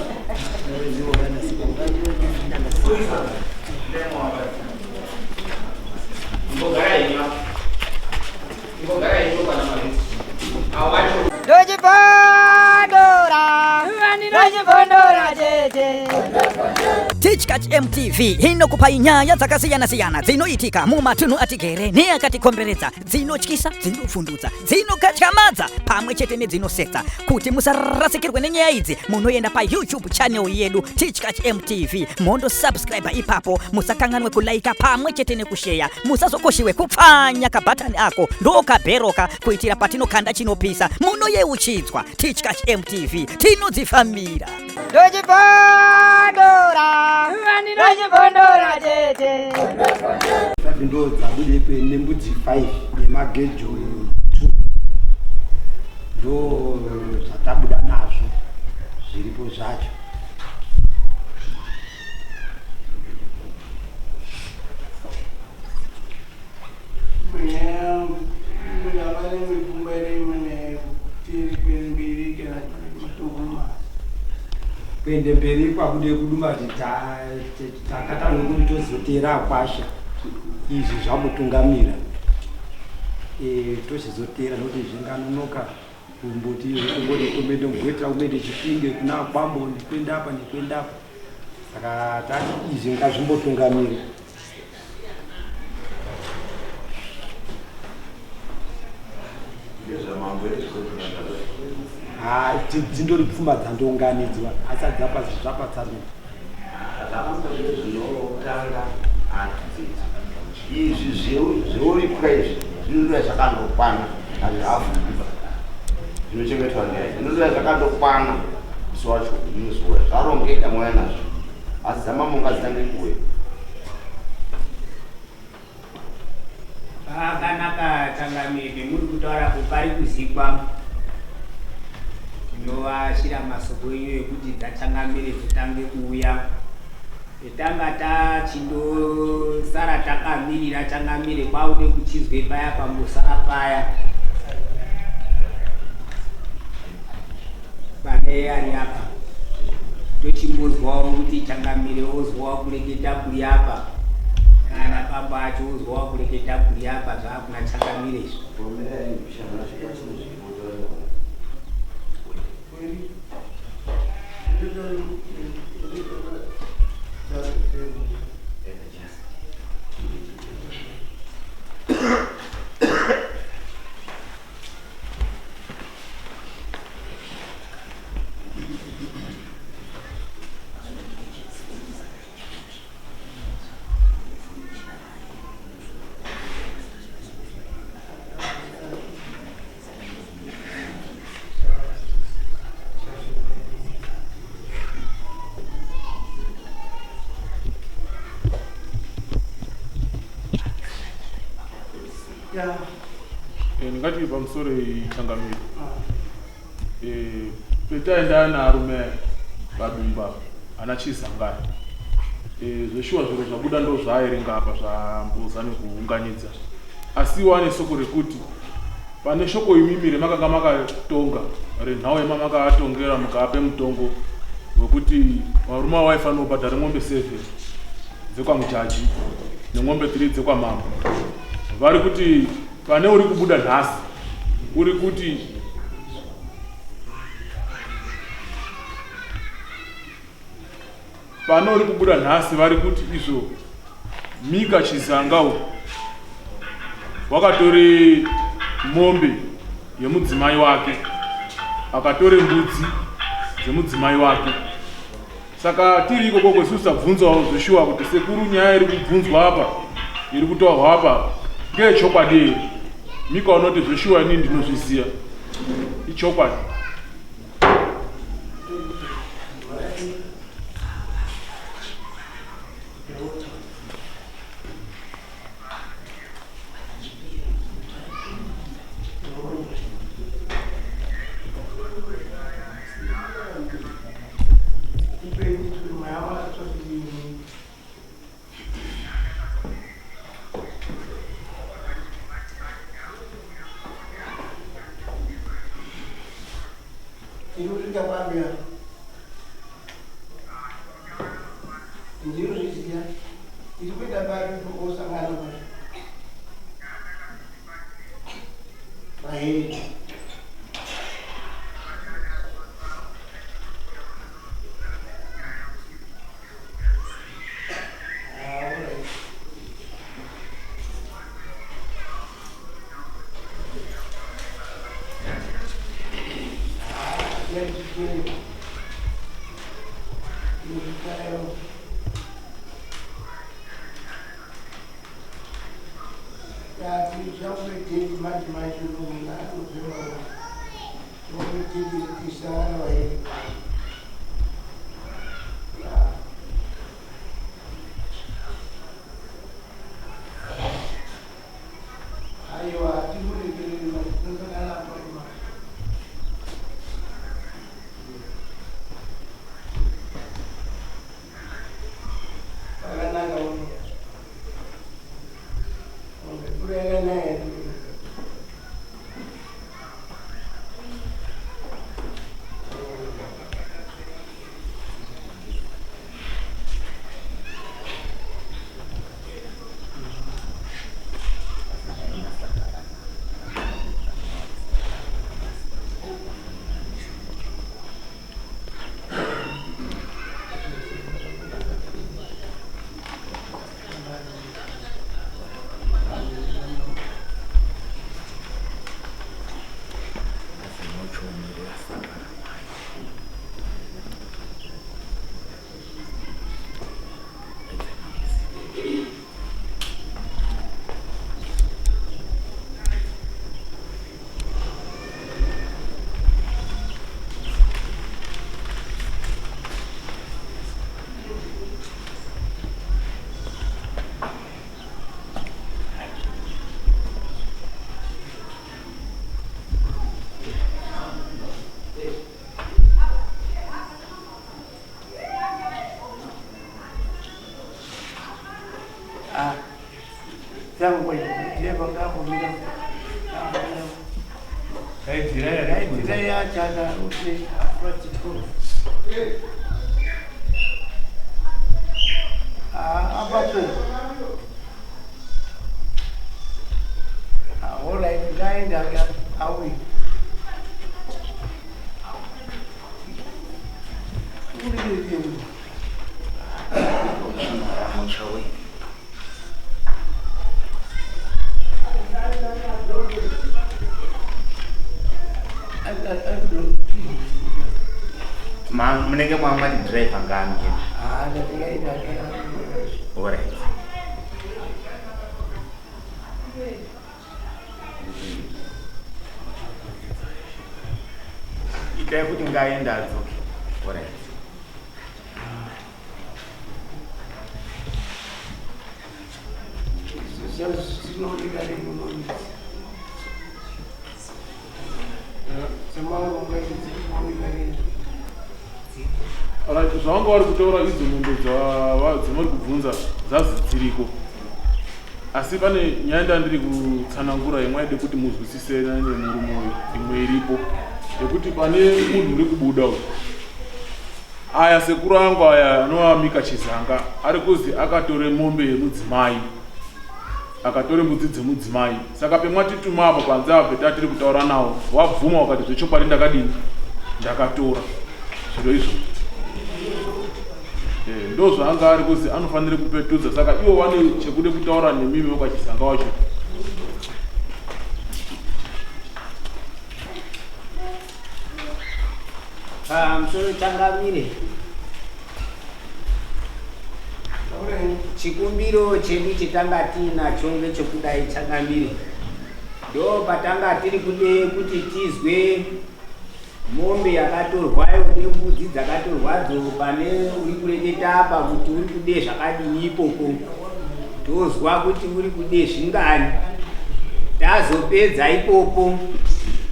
Ndochipondora, ndochipondora chete. Tichkach MTV inokupai nyaya dzakasiyana-siyana dzinoitika mumatunhu atigere neakatikomberedza, dzinotyisa, dzinovhundutsa, dzinokatyamadza pamwe chete nedzinosetsa. Kuti musarasikirwe nenyaya idzi, munoenda paYouTube channel yedu Tichkach MTV mondosubscribe ipapo, musakanganwe kulaika pamwe chete nekusheya, musazokoshiwe kupfanya kabhatani ako ndokabheroka kuitira patinokanda chinopisa munoyeuchidzwa. Tichkach MTV tinodzifambira. Ndochipondora, ndochipondora chete. Ndo dzabude nembudzi 5 nemagejo 2 ndo zvatabuda nazvo zviripo zvacho. Kuende mberi kwakude kuduma kuti takatanga kuti tozoteera akwasha izvi zvamutungamira e, tochizoteera nokuti zvinganonoka kumboti kungoti kumende mugwetera kumende chipinge kuna kwambo nekuenda apa nekuenda apa saka tati izvi ngazvimbotungamira. Dzindori pfuma dzandounganidzwa asi adzapa zvapatsanura zvinotanga izvi zveuripwa izvi zvinoda zvakandokwana hazvihavhunduka zvinochengetwa ndiyai zvinoda zvakandokwana musi wacho muzuva zvarongeka mouya nazvo asi dzamambo ngadzitange kuuya. Pakanaka changamire muri kutaura apo pari kuzikwa tinoashira masoko enyu ekuti dzachangamire dzitange kuuya tanga tachindosara takamirira changamire kwaude kuchizwe paya pambosara paya pane ari apa tochimbozwawo kuti changamire ozwawo kureketa kuri apa kana bambo acho ozwawo kureketa kuri apa zvaakuna changamire izvi. Ndingati pamusoro changamire eh, petaenda naarume vadumba ana chizangani eh, zveshuwa zviro zvabuda ndo zvaaerenga apa zvambozame kuunganidza asi wane soko rekuti pane shoko imimi remakanga makatonga renhau yemamakatongera mukaape mutongo wekuti varume avo vaifanira kubhadhara mombe 7 dzekwamujaji nemombe 3 dzekwamambo vari kuti pane uri kubuda nhasi uri kuti pane uri kubuda nhasi vari kuti izvo Mika Chizanga uyu wakatore mombe yemudzimai wake akatore mbudzi dzemudzimai wake saka tiri ikoko kwesusu tabvunzawo zveshuwa kuti sekuru nyaya iri kubvunzwa apa iri kutaurwa apa ngeyechokwadi here. Mika unoti zveshuwa inini ndinozviziva. Ichokwadi. Tiri kusvika papi apa? Ndinozviziva. Tiri kuenda papi pokosangana pacho? Paheri. Ah, alright. Ah, yes, yes. Ndinotayo. Yati zvakuitei manje manje unoona anobvema zvakuitei tisangana vaheri. Aiwa, hatikuregereri manje tinosangana apo manje. Pakanaka uno. Mvura yakanaya. Ah. Zangu kwa dereva ngambomira. Daidzira yachana kuti afratiko. Ah, apapo. Ah, all right, ngaenda awi. Uri Munenge mwamati driver ngaamike. Ah, ndingaenda. Alright. Itai kuti ngaende adzoke. Alright. Zinooneka nemunonzi. Semaronga idzi dzinooneka nei. Alright, zvavanga vari kutaura idzo mombe dzamuri kubvunza dzazi dziriko asi pane nyaya ndandiri kutsanangura imwe yaide kuti muzwisise nemurume uyu imwe iripo yekuti pane munhu uri kubuda uyu aya sekuru angu aya anova Mika Chizanga ari kuzi akatore mombe yemudzimai akatore mbudzi dzemudzimai saka pemwatituma apo panze apo tatiri kutaura nawo wabvuma wakati zvechokwadi ndakadini ndakatora zviro izvozvo ndo zvaanga ari kuzi anofanira kupetudza saka ivo vane chekude kutaura nemimi wekwaChizanga wacho. Pamusoro changamire, chikumbiro chedu chetanga tiinacho ngechekudai changamire. Ndo patanga tiri kude kuti tizwe mombe yakatorwayo nembudzi dzakatorwadzo pane uri kureketa apa kuti uri kude zvakadini ikoko. Tozwa kuti uri kude zvingani. Tazopedza ipopo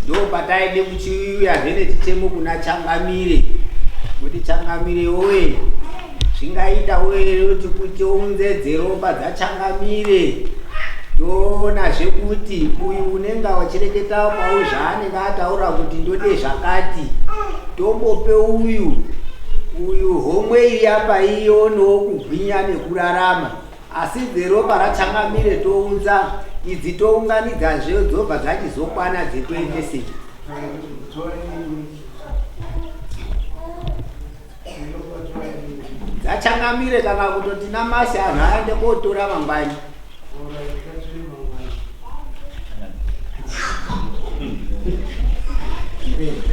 ndo pataide kuchiuyazve nechichemo kuna Changamire kuti Changamire woye zvingaita woye kuti kuti unze dzeropa dzaChangamire toonazve kuti uyu unenge wachireketa pau zvaanenge ataura kuti ndode zvakati tombope uyu uyu homwe iri apa ionewo kugwinya nekurarama Asi dzeropa raChangamire tounza idzi tounganidzazve dzobva dzachizokwana dzekuendesei. DzaChangamire kana kutoti namasi anhu aende kotora mangwani.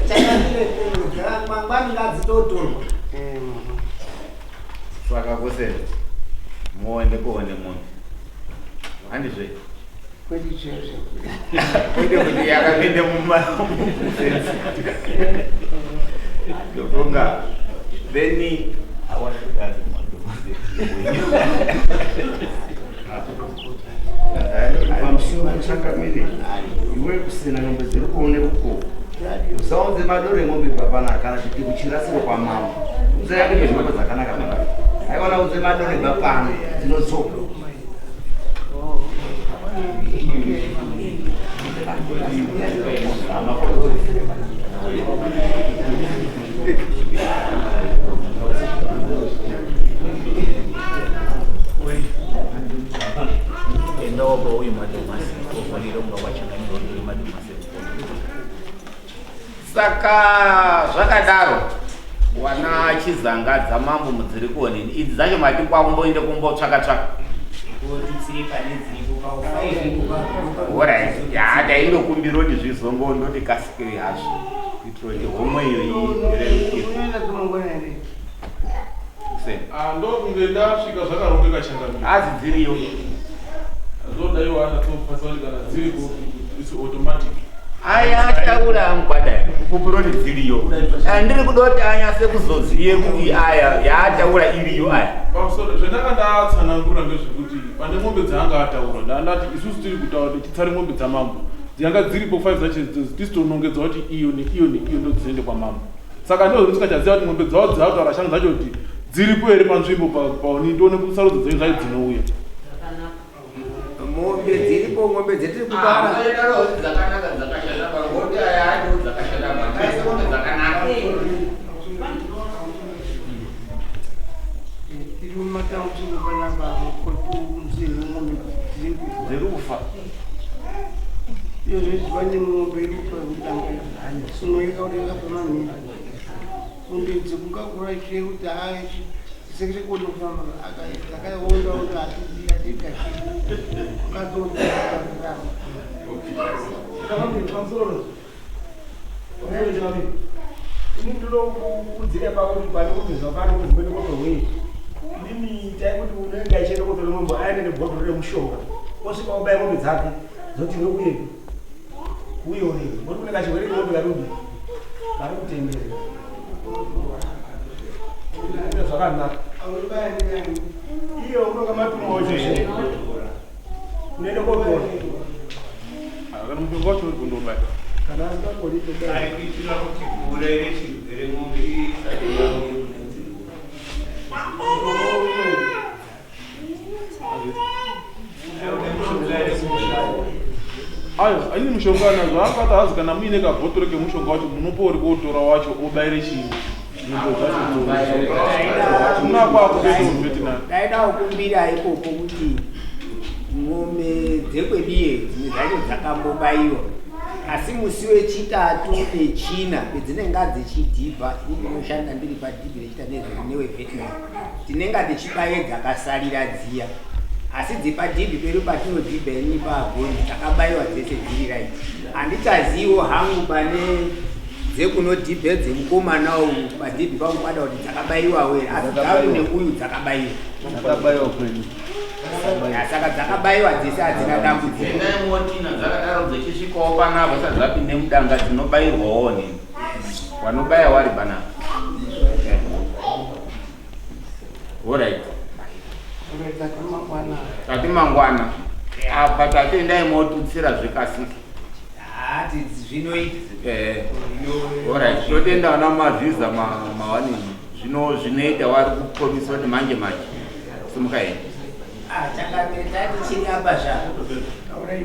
Changamire mangwani ngadzitotorwa. Saka kose muende kuone munhu handizve kwete chezvo kwete kuti yakapinde muma ndofunga then awashukazi pamusoro changamire iwe kusina ng'ombe dziri kuone uko usaunze madoro eng'ombe papana kana kuti kuchirasiro kwamambo unze yake nezvimombe dzakanaka panapa aiwana unze madoro epapano dzinotsoka Endawo uyu madomasi ofanira kunga wachanganirwa ndiri madomasi saka zvakadaro wana chizanga dzamambo mudziri kuonini idzi dzacho mati kwakumboende kumbotsvaka tsvaka orit ya ndaindokumbira kuti zvizongondoti kasikei hazvo kuitira kuti homwe iyo irerukire Ah, ndokunge ndasvika zvakarongeka changamire. Hazi dziriyo. Zvodaiwa anatopasa kuti kana dziriko it's automatic. Aya ataura angu kwadai kupupura kuti dziriyo. Ah, ndiri kuda kuti anyase kuzoziye kuti aya yaataura iriyo aya. Pamusoro zvendanga ndatsanangura ndezvekuti pane mombe dzaanga ataura ndandati isusu tiri kutaura tichitsare mombe dzamambo dzanga dziripo 5 dzacho tisitonongedza kuti iyo neiyo neiyo ndodziende kwamambo. Saka ndozvandisikachaziva kuti mombe dzavo dzataura shangu dzacho kuti dziripo here panzvimbo paoni ndione kusarudza dzenyu dzacho dzinouya. Mombe dziripo, mombe dzetiri kutaura. Dzakanaka dzakashata pangoti aya ndo dzakashata pangaise mombe dzakanaka. Tiri mumatambudziko panapa mombe dziri kufa. Dziri kufa. Izvezvi pane mombe iri kufa kutanga. Sinoika kuti yakabva manheru. Mombe idzi kungakura chii kuti hai sekere kuona kufamba akaonda kuti hatigashiri. Akazonda. Ini ndinokuudzira pakuti pane kuti zvakare kuti zvimene kotohwei inini itai kuti unenge achienda kotora mombe aende nebhodhoro remushonga osvika obaya mombe dzake dzoti nekuyepi uye urei ngoti kune kachirwere kemombe karudi kari kutenderera zvakanaka iye unonga matumwa wacho unoenda kotora Kana mushonga wacho uri kundobaya. Kana asingakoni kudai. Ari kuitira kuti kuurayire chirwere mombe isati yauye kune dziri Ayo, aini mushonga nazvo akata hazi kana muine kabhotoro kemushonga wacho munopa uri kotora wacho obaire chii nzvimbo dzacho Ndaida kukumbira ikoko kuti mombe dzekweduye dzimwe dzacho dzakambobaiwa asi musi wechitatu nechina pedzinenge dzichidhibha ini ndinoshanda ndiri padhibhi rechita nezvenewevetnam tinenge tichibaye dzakasalira dziya asi dzepadhibhi pedu patinodhibha ini pagoni takabaiwa dzese dziri right handichaziwo hangu pane dzekunodhibhe dzemukomana uyu padhibhi pangu pada kuti dzakabaiwawo here asi dzangu neuyu dzakabaiwa Dzakabaiwa kwedu. Saka dzakabayiwa dzese hadzina dambudziko. Endai motina dzakadaro dzichisvikawo panapa usati dzapinde mudanga dzinobayirwawo nini. Wanobaya wari panapa. Alright. Tati mangwana. Apa tati endai motutsira zvikasike. Hati zvinoita. Eh. Alright, totenda vana mavhiza mawanini. Zvino zvinoita wari kupromisa kuti manje manje. Simuka henyu. Ah, chakati tati chiri apa zva.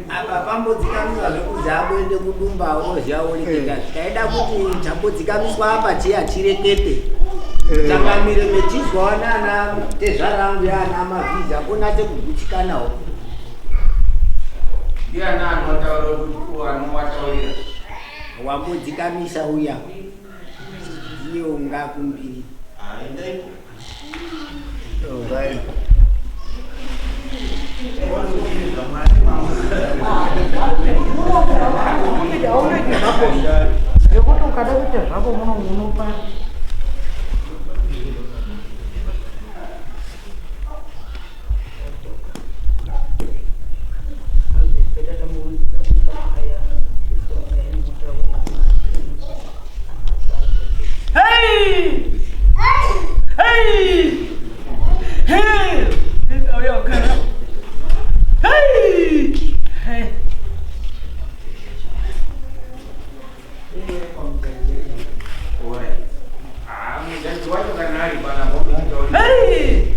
Apa pambodzikamiswa zvekuzi amboende kudumba unoziva ureketa. Taida kuti chambodzikamiswa apa chiya chirekete. Changamire mechizwawo nana tezvara angu yaana mavhiza hakuna chekugutsikanawo. Ndiani anotaura kuti ko anovataurira? Wambodzikamisa uya. Ndiye ungakumbiri. Ah, endaipo. Zvekuti ukada kuita zvako muno unopa Hey! Hey! Hey! Hey! Hey! Alright. Ah, mujaji wacho kana ari panapa unotaura. Hey!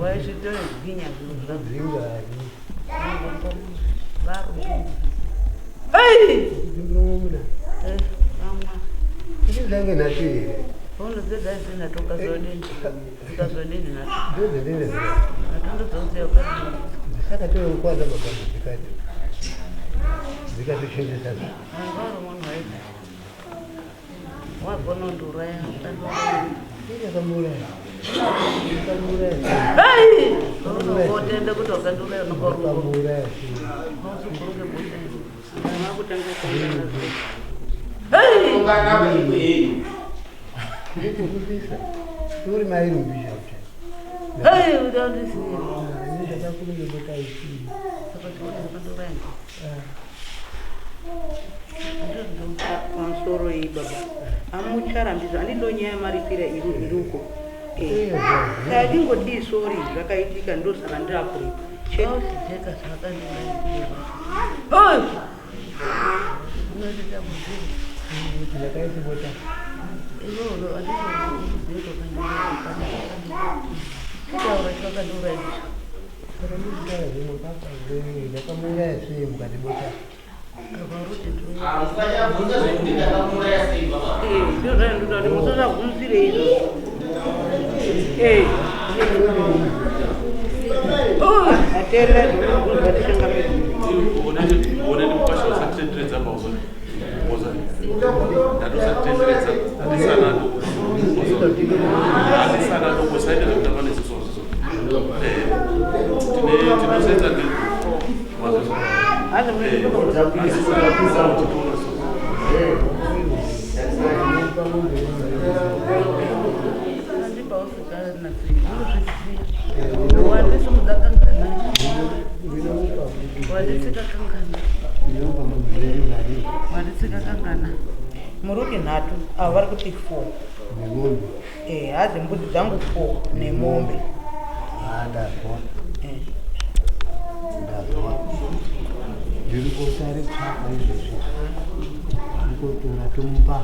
Waizvitogwinya zviro Ndizange nacho here? Hondo dzedzaisina tokazodini dzikazodini Ndozodini natondodzouziya Saka toyokwana magamba dzikati dzikatochenjesa angaro munhu waida wagona kundiuraya Ndakamuuraya. Unongotenda kuti wakandiuraya Ndakamuuraya. unongoruke Unganapa iko yenyu. Ndikurumbisa. Uri mairumbisa kuti. Pamusoro iyi baba amucharambisa handino nyaya yemaripira iri iri uko tatingodii sori zvakaitika ndosaka ndakuripa chete Ndakamuuraya sei mukati bota? Ah, musachabvunza zvekuti ndakamuuraya sei baba. Ndozvaindoda kuti musazvabvunzire izvo. Ateerera zvinobvunzwa tichangamidzi. Oneni mukwasha usatitenderedza pauzoni. Uzoni. Ndatosatenderedza atisana doko. Atisana doko saite zvekutamba nesu so. Eh. Tine tinosetsa ndi. Mazozo. Atisana doko so. Muri kuti nhatu ava vari kuti four Nemombe. Hadzi mbudzi dzangu four nemombe. Ndazwa. Ndazwa. Ndiri kotari tsvaka izvezvi. Ndiri kotora tomupa.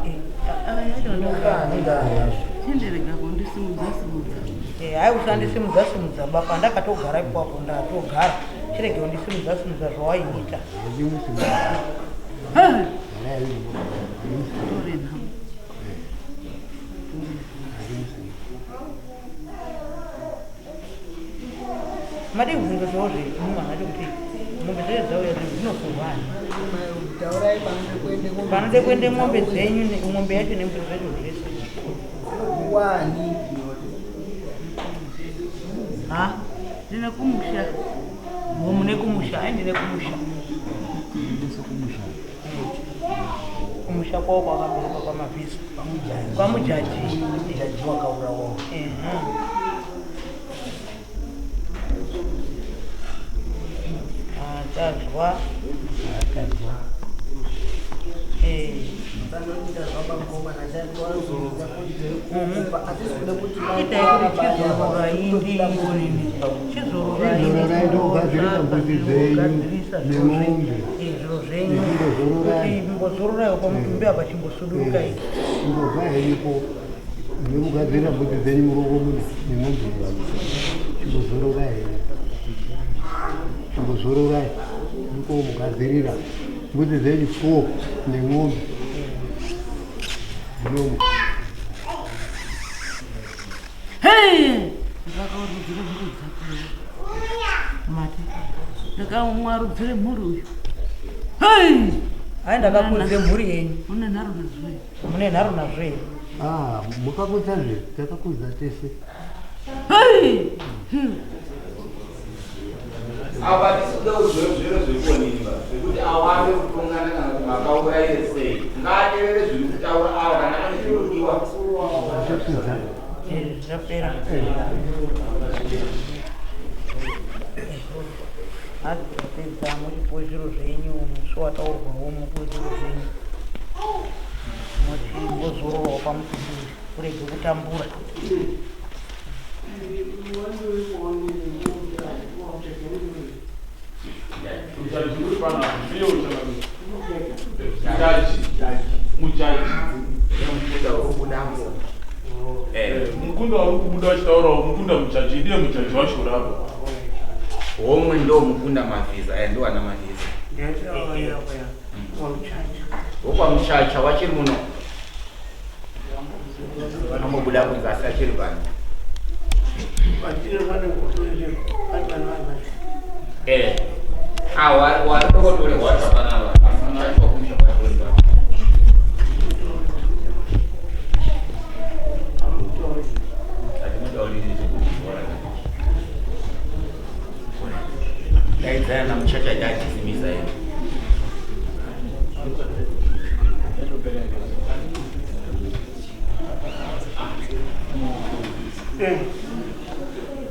Chindirega kundisimudza simudza. Hayi usandisimudza simudza baba ndakatogara ipapo ndatogara chirege kundisimudza simudza zvawaiita. Madii kubvunzawo zvemumwana acho kuti mombe dzacho dzauya dzinofurwa ani? Panode kuende mombe dzenyu mombe yacho nembudzi dzacho zvese. Wani. Ha? Ndine kumusha. Mune kumusha, ai ndine kumusha. Kumusha kwavo kwakaberekwa kwamavhiza. Kwamujaji. Mujaji wakaurawa. Ah, tazwa. Tazwa. Chizororai ndogadzirisa mbudzi dzenyu nemombe. Zviro zvenyu. Chimbozororai. Chimbozororaiwo pamutumbi apa chimbosudurukai. Chimbobva henyu nekugadzirira mbudzi dzenyu muruoko mune nemombe yenyu. Chimbozororai henyu. Chimbozororai. Mukomugadzirira mbudzi dzenyu 4 nemombe. Dzinomu. Hey! Ndakaurudzire mhuri dzako. Mati. Ndakaumwarudzire mhuri uyu. Hey! Hai ndakakudze mhuri yenyu. Mune nharo nazvo here? Mune nharo nazvo here? Ah, mukakudza zve, takakudza tese. Hey! Apa tisikuda kuzwe zviro zvekuonimba zvekuti awane kutongana kana kuti makauraire sei. Ngaaterere zviri kutaura awa kana pane zvinodiwa. Zvapera. Apedza muchipuwe zviro zvenyu musi wataurwawo mupuwe zviro zvenyu. Mochimbozororawo pamutumbi urege kutambura. Mujaji uri panapa ndiye uchangamira. Mujaji. Mujaji. Mukunda uri kubuda Mukunda uri kubuda uchitaurawo mukunda mujaji ndiye mujaji wacho uri apa. Homwe ndo mukunda mavhiza aya ndo ana mavhiza. Wokwamuchacha wachiri muno. Ambobuda kunze asi achiri pano. Eh. Ah, wari wari dokotore wacho panapa. Asi muchacha wakumusha kwacho uri pano. Hatimutauriri zvekuti bhora. Daidzana namuchacha dachizimisa yena.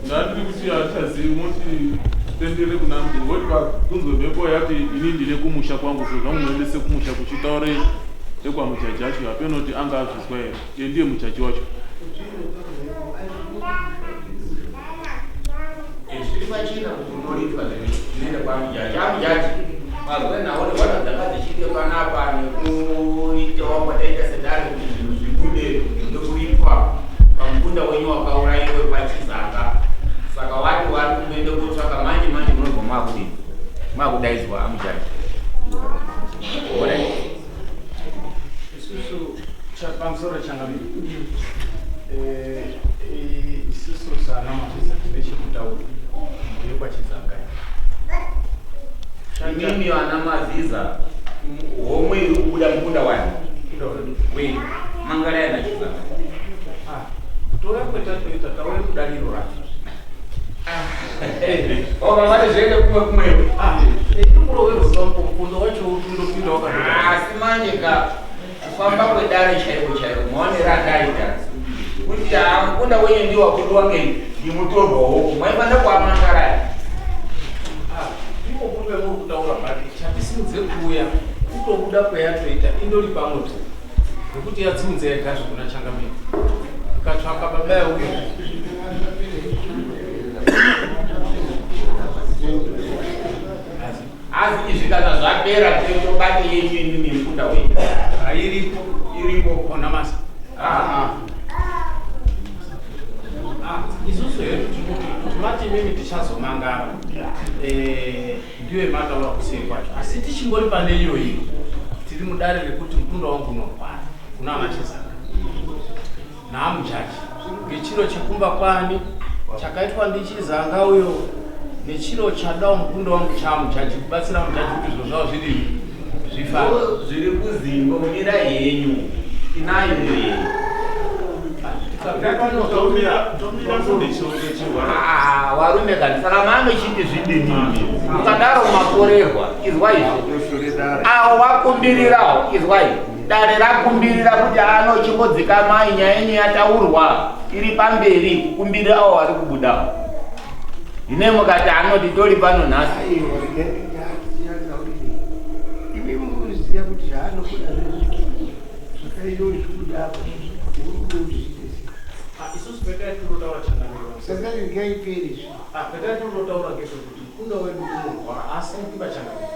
Ndandiri kuti hatichazivi moti tendere kuna mudini voti pakunzwe mhepo yati ini ndine kumusha kwangu so zvangu muendese kumusha kuchitaure ekwamujaji acho hapeno kuti anga azvizwa here iye ndiye mujaji wacho. Zviri pachena kuti unoripa zvinoenda kwamujaji. Amujaji mazwa nawo nehwana dzanga dzichiite panapa nekuitawo kwataita sedare kuti zvinhu zvibude ndokuripwa pamukunda wenyu wakauraiwe pachizanga. Saka wati wari kumboende kotsvaka manje manje munobva makudini makudaidzwa amujaji. Alright. Isusu pamusoro changamire. Isusu sana mavhiza tine chekutaura ndekwachizanga. Imimi vana mavhiza homwe iri kubuda mukunda wani wenyu mangara yana chizanga. Kutora kwetatoita tauye kudariro racho. Oh, mama zviende kumwe kumweyo. Kuroverwa mukondo wacho tundopinda wakadai. Asi manje ka kufamba kwedare chaiko chaiko maonero andaita kuti haa mukunda wenyu ndiwo wakudiwa ngei ndimutorwa hoko maifanira kuamangaraya. Iko kumbe muri kutaura but chatisimudze kuuya kutobuda kweyatoita indori pamwe tu nekuti yadziunza yega zvekuna changamire ikatsvaka baba yauyo Asi izvi kana zvapera totobate yenyu imimi mukunda wenyu. Iripo iripo ona masa. Isusu hedu tinoti imimi tichazomangara ndiyo yemataura kuseri kwacho asi tichingori pane iyoyi tiri mudare rekuti mukunda wangu unorwara kuna ana Chizanga naamujaji ngechiro chekumba kwani chakaitwa ndichizanga uyo Nechiro chadawo mukunda wangu chamujaji kubatsira mujaji kuti zviro zvavo zvidii zvifambe. Zviri kuzimbo mirai henyu tinayo iyo Ah, warume kani saka maanochiti zvidini ukadaro makorerwa izwa izvi awo wakumbirirawo izwai dare rakumbirira kuti anochimbodzikamai nyaya yenyu yataurwa iri pamberi kukumbirira awo vari kubudawo Ine mukati anoti tori pano nhasi. Imi munoziva kuti zvaanobuda zvakaita zvikuda apa isusu petai tinotaura changamiro saka ngaiperi izvi petai tinotaura ngezvekuti mukunda wedu unorwara asi mukiba changamiro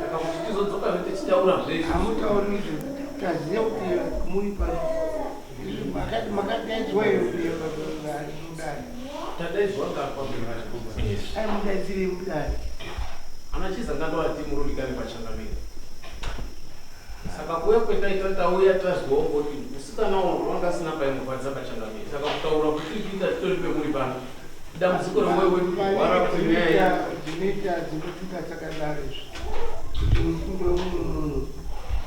saka kuti tizodzoka zve tichitaura zve hamutauri izvo taziva kuti muri pano Makadaidzwa here mudare? Tadaidzwa ngapamberi vachikuba. Ai mudaidzirei mudare? Ana Chizanga ndovati murudikane pachangamire. Saka kuuya kwetaita tauya tazwawo ngoti musikana uyu wanga asina paimurwadza pachangamire. Saka kutaura kutiri kuita titori pemuri pano. Dambudziko remwoyo wedu kurwara kuti nyaya dzinoita dzinotuka dzakadaro izvi kuti mukumbo wemumwe munhu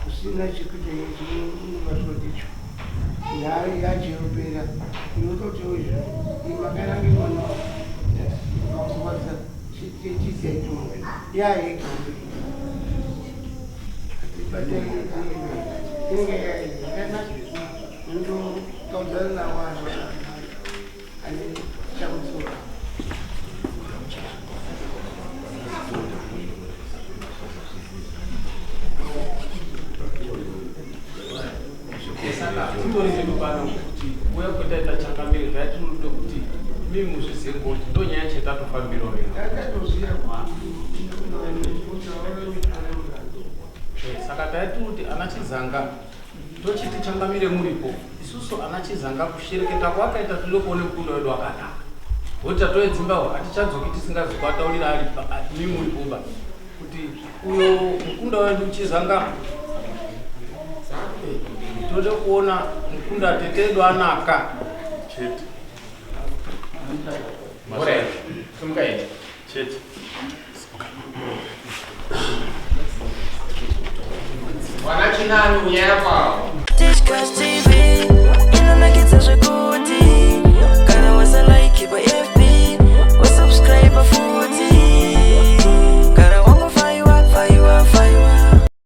usina chekuita chinobatwa ndicho nyaya yacho yopera inototiwo izvo makanange mwana wakurwadza chichichaito yayega inenge yakanaka ndotaudzana nawo anhu ane chamutsura Saka titori hedu pano kuti kuuya kwetaita changamire zvaitinoda kuti mimi muzvizive ngoti ndo nyaya chetatofambirawo saka taiti kuti ana chizanga tochiti changamire muripo isusu ana chizanga kushereketa kwakaita tinoda kuone mukunda wedu wakanaka ngokuti tatove dzimbahwe hatichadzoki tisingazi kuataurira ari mimi muripoba kuti uyo mukunda wedu chizanga tinoda kuona mukunda tete edu anaka chete chete Wana chinani unyaya kwawo Tichkach TV inonakidza zvekuti.